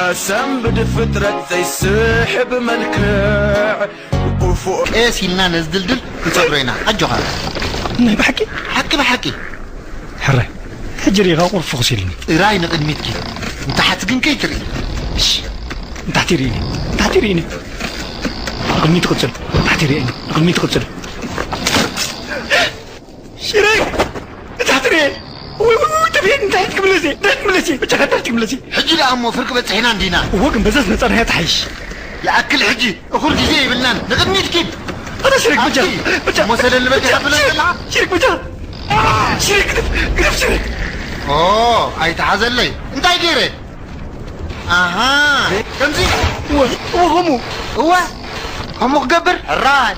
ኣሰንብድ ፍጥረት ዘይስሕብ መልክዕ ውፉእ። ቀስ ኢልና ነዚ ድልድል ክንሰግሮ ኢና። ኣጆኻ። ናይ ብሓቂ? ሓቂ ብሓቂ። ሕራይ፣ ሕጂ ርኢኻ ቁሩብ ፍኹስ ኢልኒ። ጥራይ ንቕድሚት ኪድ። ንታሕቲ ግን ከይትርኢ። እሺ። ንታሕቲ ርኢኒ። ንታሕቲ ርኢኒ። ንቕድሚት ትቕጽል። ንታሕቲ ርኢኒ። ንቕድሚት ትቕጽል። ሽረይ! ንታሕቲ ርኤ! ወይ፣ ወይ፣ ወይ፣ ተብየት ንታሕቲ ክምለስ እየ። ንታሕቲ ክምለስ እየ። ብቻ ንታሕቲ ክምለስ እየ። ሕጂ ደኣ እሞ ፍርቂ በጺሕና እንዲና። እወ፣ ግን በዛ ዝመጻናያ ትሓይሽ። ይኣክል ሕጂ። እኹል ግዜ የብልናን። ንቕድሚት ኪድ። ኣታ ሽሪክ ብቻ፣ ኣብቲ ብቻ። እሞ ሰለል በል ሽሪክ፣ ትብል ሽሪክ፣ ዘለኻ? ሽሪክ ብቻ። ሽሪክ ግደፍ፣ ግደፍ ሽሪክ። ኦ፣ ኣይተሓዘለይ። እንታይ ገይረ? ኣሃ፣ ከምዚ? እወ፣ እወ፣ ከምኡ። እወ፣ ከምኡ ክገብር? ሕራይ።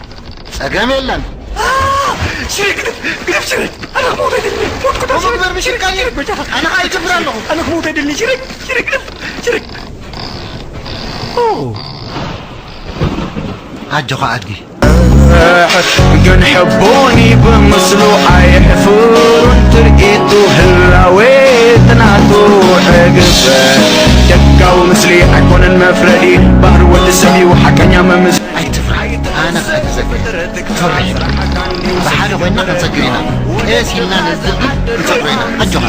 ጸገም የለን። ሽሪክ ግደፍ፣ ግደፍ ሽሪክ። ኣነ ክመውት ኣይደልን። ሞት ክደርስ ከምኡ ግበር፣ ምሽርካ እየ። ሽሪክ ብቻ። ኣነ ኸኣ ይገብር ኣለኹ። ኣነ ክመውት ኣይደልን። ሽሪክ፣ ሽሪክ ግደፍ፣ ሽሪክ። ኦ። ኣጆኻ ኣድጊ። ግን ሕቡኒ ብምስሉ ኣየሕፍሩን ትርኢቱ ህላዌ ትናቱ ዕግበ ደጋዊ ምስሊ ኣይኮነን መፍረዲ ባህሪ ወዲ ሰብ እዩ ሓቀኛ መምዝ ኣይትፍራሕ። ኣነ ክሕግዘካ። ትፍራሕ። ብሓደ ኮይንና ክንሰግር ኢና። ቀስ ኢልና ነዚ ክንሰግሮ ኢና። ኣጆኻ።